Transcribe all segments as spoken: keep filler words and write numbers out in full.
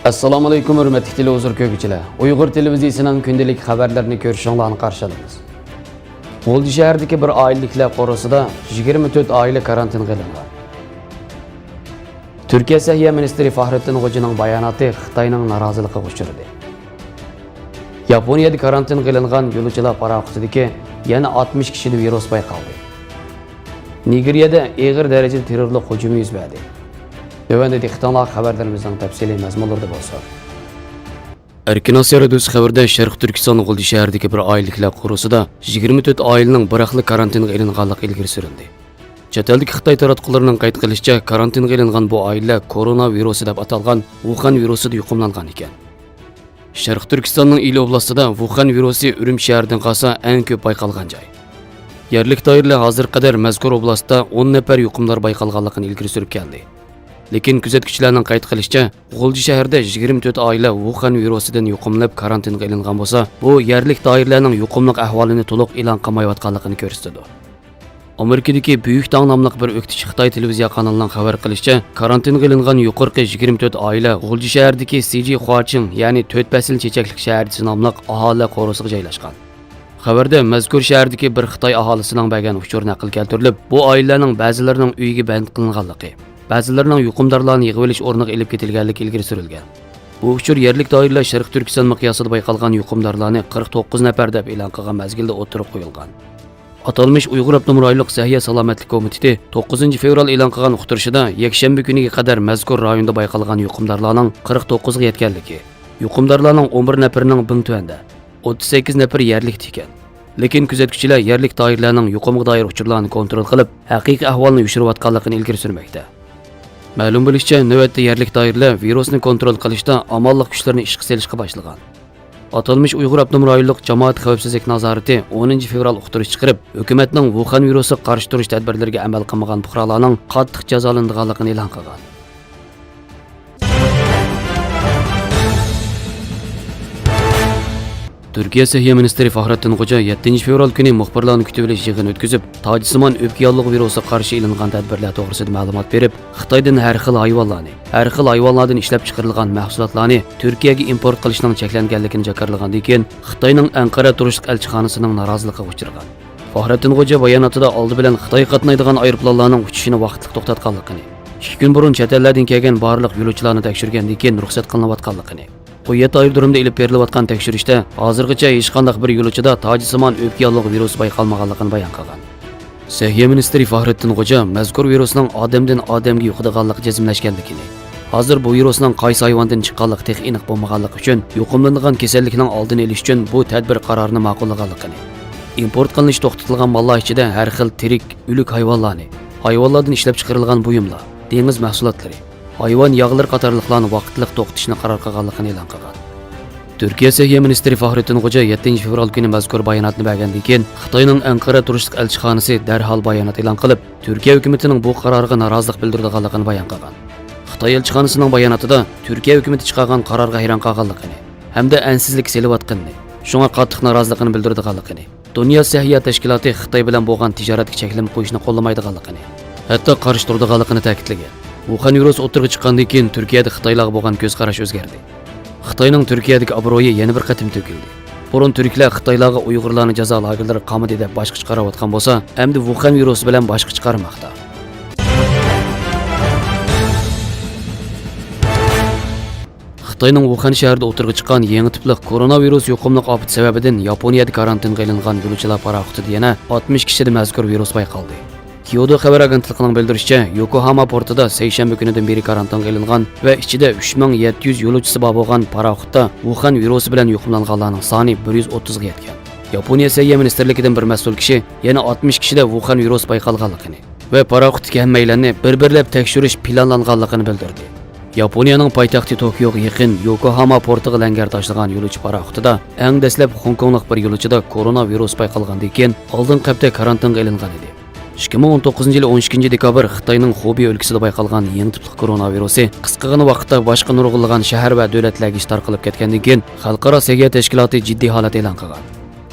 ئەسسالامۇئەلەيكۇم، ھۆرمەتلىك تېلېۋىزور كۆرگۈچىلەر! ئۇيغۇر تېلېۋىزىيىسىنىڭ كۈندىلىك خەۋەرلىرىنى كۆرۈشۈڭلارنى قارشى ئالىمىز. غۇلجا شەھىرىدىكى بىر ئائىلىلىكلەر قورۇسىدا يىگىرمە تۆت ئائىلە كارانتىنغا ئېلىنغان. تۈركىيە سەھىيە مىنىستىرى فاھرېتتىن غوجىنىڭ باياناتى خىتاينىڭ نارازىلىقىغا ئۇچرىدى. ياپونىيەدە كارانتىنغا ئېلىنغان يولۇچىلار پاراخوتىدىكى يەنە ئاتمىش كىشىدە ۋىرۇس بايقالدى. نىگېرىيەدە ئېغىر دەرىجىدە تېررورلۇق ھۇجۇمى يۈز بەردى. تۆۋەندە دىققىتىڭلارغا خەۋەرلىرىمىزنىڭ تەپسىلىي مەزمۇنلىرىدا بولسۇن. ئەركىن ئاسىيا رادىيوسى خەۋىرىدە شەرقىي تۈركىستان غۇلجا شەھىرىدىكى بىر ئائىلىلىكلەر قورۇسىدا يىگىرمە تۆت ئائىلىنىڭ بىراقلا كارانتىنغا ئېلىنغانلىقى ئىلگىرى سۈرۈلدى. چەت ئەلدىكى خىتاي تاراتقۇلىرىنىڭ قەيت قىلىشىچە، كارانتىنغا ئېلىنغان بۇ ئائىلىلەر كورونا ۋىرۇسى دەپ ئاتالغان ۋۇخەن ۋىرۇسىدا يۇقۇملانغان ئىكەن. شەرقىي تۈركىستاننىڭ ئىلى ئوبلاستىدا ۋۇخەن ۋىرۇسى ئۈرۈمچى شەھىرىدىن قالسا ئەڭ كۆپ بايقالغان جاي. يەرلىك دائىرىلەر ھازىرغا قەدەر مەزكۇر ئوبلاستتا ئون نەپەر يۇقۇمدار بايقالغانلىقىنى ئىلگىرى سۈرۈپ كەلدى. لېكىن كۆزەتكۈچىلەرنىڭ قەيت قىلىشىچە، غۇلجا شەھىرىدە يىگىرمە تۆت ئائىلە ۋۇخەن ۋىرۇسىدىن يۇقۇملىنىپ كارانتىنغا ئېلىنغان بولسا، بۇ يەرلىك دائىرىلەرنىڭ يۇقۇملۇق ئەھۋالىنى تولۇق ئېلان قىلمايۋاتقانلىقىنى كۆرسىتىدۇ. ئامېرىكىدىكى بۈيۈك تاڭ ناملىق بىر ئۆكتىچى خىتاي تېلېۋىزىيە قانىلىنىڭ خەۋەر قىلىشىچە، كارانتىنغا ئېلىنغان يۇقىرىقى يىگىرمە تۆت ئائىلە غۇلجا شەھىرىدىكى سىجى خۇاچىڭ، يەنى تۆت پەسىل چېچەكلىك شەھەرچىسى ناملىق ئاھالىلەر قورۇسىغا جايلاشقان. خەۋەردە مەزكۇر شەھەردىكى بىر خىتاي ئاھالىسىنىڭ بەرگەن ئۇچۇرى نەقىل كەلتۈرۈلۈپ، بۇ ئائىلىلەرنىڭ بەزىلىرىنىڭ ئۆيىگە بەند قىلىنغانلىقى، بەزىلىرىنىڭ يۇقۇمدارلارنى يىغىۋېلىش ئورنىغا ئېلىپ كېتىلگەنلىكى ئىلگىرى سۈرۈلگەن. بۇ ئۇچۇر يەرلىك دائىرىلەر شەرقىي تۈركىستان مىقياسىدا بايقالغان يۇقۇمدارلارنى قىرىق توققۇز نەپەر دەپ ئېلان قىلغان مەزگىلدە ئوتتۇرىغا قويۇلغان. ئاتالمىش ئۇيغۇر ئاپتونوم رايونلۇق سەھىيە سالامەتلىك كومىتېتى توققۇزىنچى فېۋرال ئېلان قىلغان ئۇقتۇرۇشىدا يەكشەنبە كۈنىگە قەدەر مەزكۇر رايوندا بايقالغان يۇقۇمدارلارنىڭ قىرىق توققۇزغا يەتكەنلىكى، يۇقۇمدارلارنىڭ ئون بىر نەپىرىنىڭ بىڭتۈەندە، ئوتتۇز سەككىز نەپىرى يەرلىكتە ئىكەن. لېكىن كۆزەتكۈچىلەر يەرلىك دائىرىلەرنىڭ يۇقۇمغا دائىر ئۇچۇرلارنى كونترول قىلىپ، ھەقىقىي ئەھۋالنى يوشۇرۇۋاتقانلىقىنى ئىلگىرى سۈرمەكتە. مەلۇم بولۇشىچە، نۆۋەتتە يەرلىك دائىرىلەر ۋىرۇسنى كونترول قىلىشتا ئامانلىق كۈچلىرىنى ئىشقا سېلىشقا باشلىغان. ئاتالمىش ئۇيغۇر ئاپتونوم رايونلۇق جامائەت خەۋپسىزلىك نازارىتى ئونىنچى فېۋرال ئۇقتۇرۇش چىقىرىپ، ھۆكۈمەتنىڭ ۋۇخەن ۋىرۇسىغا قارشى تۇرۇش تەدبىرلىرىگە ئەمەل قىلمىغان پۇقرالارنىڭ قاتتىق جازالىنىدىغانلىقىنى ئېلان قىلغان. تۈركىيە سەھىيە مىنىستىرى فاخرەتتىن غوجا يەتتىنچى فېۋرال كۈنى مۇخبىرلارنى كۈتۈۋېلىش يىغىنى ئۆتكۈزۈپ، تاجسىمان ئۆپكە ياللۇغى ۋىرۇسىغا قارشى ئېلىنغان تەدبىرلەر توغرىسىدا مەلۇمات بېرىپ، خىتايدىن ھەر خىل ھايۋانلارنى، ھەر خىل ھايۋانلاردىن ئىشلەپچىقىرىلغان مەھسۇلاتلارنى تۈركىيەگە ئىمپورت قىلىشنىڭ چەكلەنگەنلىكىنى جاكارلىغاندىن كېيىن، خىتاينىڭ ئەنقەرە تۇرۇشلۇق ئەلچىخانىسىنىڭ نارازىلىقىغا ئۇچرىغان. فاخرەتتىن غوجا باياناتىدا ئالدى بىلەن خىتايغا قاتنايدىغان ئايروپىلانلارنىڭ ئۇچۇشىنى ۋاقىتلىق توختاتقانلىقىنى، ئىككى كۈن بۇرۇن چەت ئەللەردىن كەلگەن بارلىق يولۇچىلارنى تەكشۈرگەندىن كېيىن رۇخسەت قىلىنىۋاتقانلىقىنى، ھوييەت ئايرودرومىدا ئېلىپ بېرىلىۋاتقان تەكشۈرۈشتە ھازىرغىچە ھېچقانداق بىر يولۇچىدا تاجسىمان ئۆپكە ياللۇغى ۋىرۇسى بايقالمىغانلىقىنى بايان قىلغان. سەھىيە مىنىستىرى فاخرەتتىن غوجا مەزكۇر ۋىرۇسنىڭ ئادەمدىن ئادەمگە يۇقىدىغانلىقى جەزملەشكەنلىكىنى، ھازىر بۇ ۋىرۇسنىڭ قايسى ھايۋاندىن چىققانلىقى تېخى ئېنىق بولمىغانلىقى ئۈچۈن، يۇقۇملىنىدىغان كېسەللىكنىڭ ئالدىنى ئېلىش ئۈچۈن بۇ تەدبىر قارارىنى ماقۇللىغانلىقىنى، ئىمپورت قىلىنىشى توختىتىلغان ماللار ئىچىدە ھەر خىل تىرىك، ئۆلۈك ھايۋانلارنى، ھايۋانلاردىن ئىشلەپچىقىرىلغان بۇيۇملار، دېڭىز مەھسۇلاتلىرى، ھايۋان ياغلىرى قاتارلىقلارنى ۋاقىتلىق توختىتىشنى قارار قىلغانلىقىنى ئېلان قىلغان. تۈركىيە سەھىيە مىنىستىرى فاخرېتتىن غوجا يەتتىنچى فېۋرال كۈنى مەزكۇر باياناتنى بەرگەندىن كېيىن، خىتاينىڭ ئەنقەرە تۇرۇشلۇق ئەلچىخانىسى دەرھال بايانات ئېلان قىلىپ، تۈركىيە ھۆكۈمىتىنىڭ بۇ قارارىغا نارازىلىق بىلدۈرىدىغانلىقىنى بايان قىلغان. خىتاي ئەلچىخانىسىنىڭ باياناتىدا، تۈركىيە ھۆكۈمىتى چىقارغان قارارغا ھەيران قالغانلىقىنى ھەمدە ئەنسىزلىك سېلىۋاتقىنىنى، شۇڭا قاتتىق نارازىلىقىنى بىلدۈرىدىغانلىقىنى، دۇنيا سەھىيە تەشكىلاتى خىتاي بىلەن بولغان تىجارەتكە چەكلىمە قويۇشنى قوللىمايدىغانلىقىنى، ھەتتا قارشى تۇرىدىغانلىقىنى تەكىتلىگەن. ۋۇخەن ۋىرۇسى ئوتتۇرىغا چىققاندىن كېيىن، تۈركىيەدە خىتايلارغا بولغان كۆز قاراش ئۆزگەردى. خىتاينىڭ تۈركىيەدىكى ئابرۇيى يەنە بىر قېتىم تۆكۈلدى. بۇرۇن تۈركلەر خىتايلارغا ئۇيغۇرلارنى جازا لاگېرلىرىغا قامىدى دەپ باشقىچە قاراۋاتقان بولسا، ئەمدى ۋۇخەن ۋىرۇسى بىلەن باشقىچە قارىماقتا. خىتاينىڭ ۋۇخەن شەھىرىدە ئوتتۇرىغا چىققان يېڭى تىپلىق كورونا ۋىرۇس يۇقۇملۇق ئاپىتى سەۋەبىدىن ياپونىيەدە كارانتىنغا ئېلىنغان يولۇچىلار پاراخوتىدا يەنە ئاتمىش كىشىدە مەزكۇر ۋىرۇس بايقالدى. كيودو خەۋەر ئاگېنتلىقىنىڭ بىلدۈرۈشىچە، يوكوھاما پورتىدا سەيشەنبە كۈنىدىن بېرى كارانتىنغا ئېلىنغان ۋە ئىچىدە ئۈچ مىڭ يەتتە يۈز يولۇچىسى بار بولغان پاراخوتتا ۋۇخەن ۋىرۇسى بىلەن يۇقۇملانغانلارنىڭ سانى بىر يۈز ئوتتۇزغا يەتكەن. ياپونىيە سەھىيە مىنىستىرلىكىدىن بىر مەسئۇل كىشى يەنە ئاتمىش كىشىدە ۋۇخەن ۋىرۇسى بايقالغانلىقىنى ۋە پاراخوتتىكى ھەممەيلەننى بىر-بىرلەپ تەكشۈرۈش پىلانلانغانلىقىنى بىلدۈردى. ياپونىيەنىڭ پايتەختى توكيوغا يېقىن يوكوھاما پورتىغا لەڭگەر تاشلىغان يولۇچى پاراخوتىدا ئەڭ دەسلەپ خوڭكوڭلۇق بىر يولۇچىدا كورونا ۋىرۇسى بايقالغاندىن كېيىن، ئالدىنقى ھەپتە كارانتىنغا ئېلىنغان ئىدى. ئىككى مىڭ ئون توققۇزىنچى يىلى ئون ئىككىنچى دېكابىر خىتاينىڭ خۇبېي ئۆلكىسىدە بايقالغان يېڭى تىپلىق كورونا ۋىرۇسى قىسقىغىنا ۋاقىتتا باشقا نۇرغۇنلىغان شەھەر ۋە دۆلەتلەرگىچە تارقىلىپ كەتكەندىن كېيىن، خەلقئارا سەھىيە تەشكىلاتى جىددىي ھالەت ئېلان قىلغان.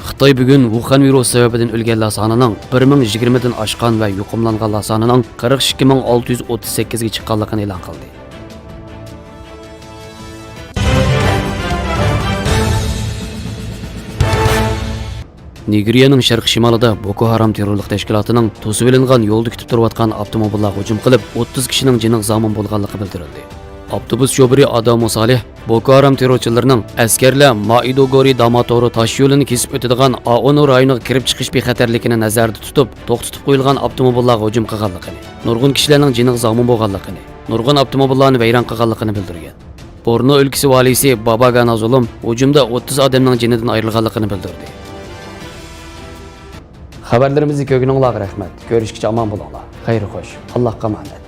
خىتاي بۈگۈن ۋۇخەن ۋىرۇسى سەۋەبىدىن ئۆلگەنلەر سانىنىڭ بىر مىڭ يىگىرمىدىن ئاشقان ۋە يۇقۇملانغانلار سانىنىڭ قىرىق ئىككى مىڭ ئالتە يۈز ئوتتۇز سەككىزگە چىققانلىقىنى ئېلان قىلدى. نىگېرىيەنىڭ شەرقىي شىمالىدا بوكو ھارام تېررورلۇق تەشكىلاتىنىڭ توسۇۋېلىنغان يولدا كۈتۈپ تۇرۇۋاتقان ئاپتوموبىللارغا ھۇجۇم قىلىپ، ئوتتۇز كىشىنىڭ جېنىغا زامىن بولغانلىقى بىلدۈرۈلدى. ئاپتوبۇس شوپۇرى ئادامۇ سالىھ بوكو ھارام تېررورچىلىرىنىڭ ئەسكەرلەر مائىدوگورى داماتورو تاش يولىنى كېسىپ ئۆتىدىغان ئائونۇ رايونىغا كىرىپ چىقىش بىخەتەرلىكىنى نەزەردە تۇتۇپ، توختىتىپ قويۇلغان ئاپتوموبىللارغا ھۇجۇم قىلغانلىقىنى، نۇرغۇن كىشىلەرنىڭ جېنىغا زامىن بولغانلىقىنى، نۇرغۇن ئاپتوموبىللارنى ۋەيران قىلغانلىقىنى بىلدۈرگەن. بورنو ئۆلكىسى ۋالىيسى باباگانا زۇلۇم ھۇجۇمدا ئوتتۇز ئادەمنىڭ جېنىدىن ئايرىلغانلىقىنى بىلدۈردى. خەۋەرلىرىمىزنى كۆرگىنىڭلارغا رەھمەت. كۆرۈشكىچە ئامان بولۇڭلار. خەير خوش. ئاللاھقا ئامانەت.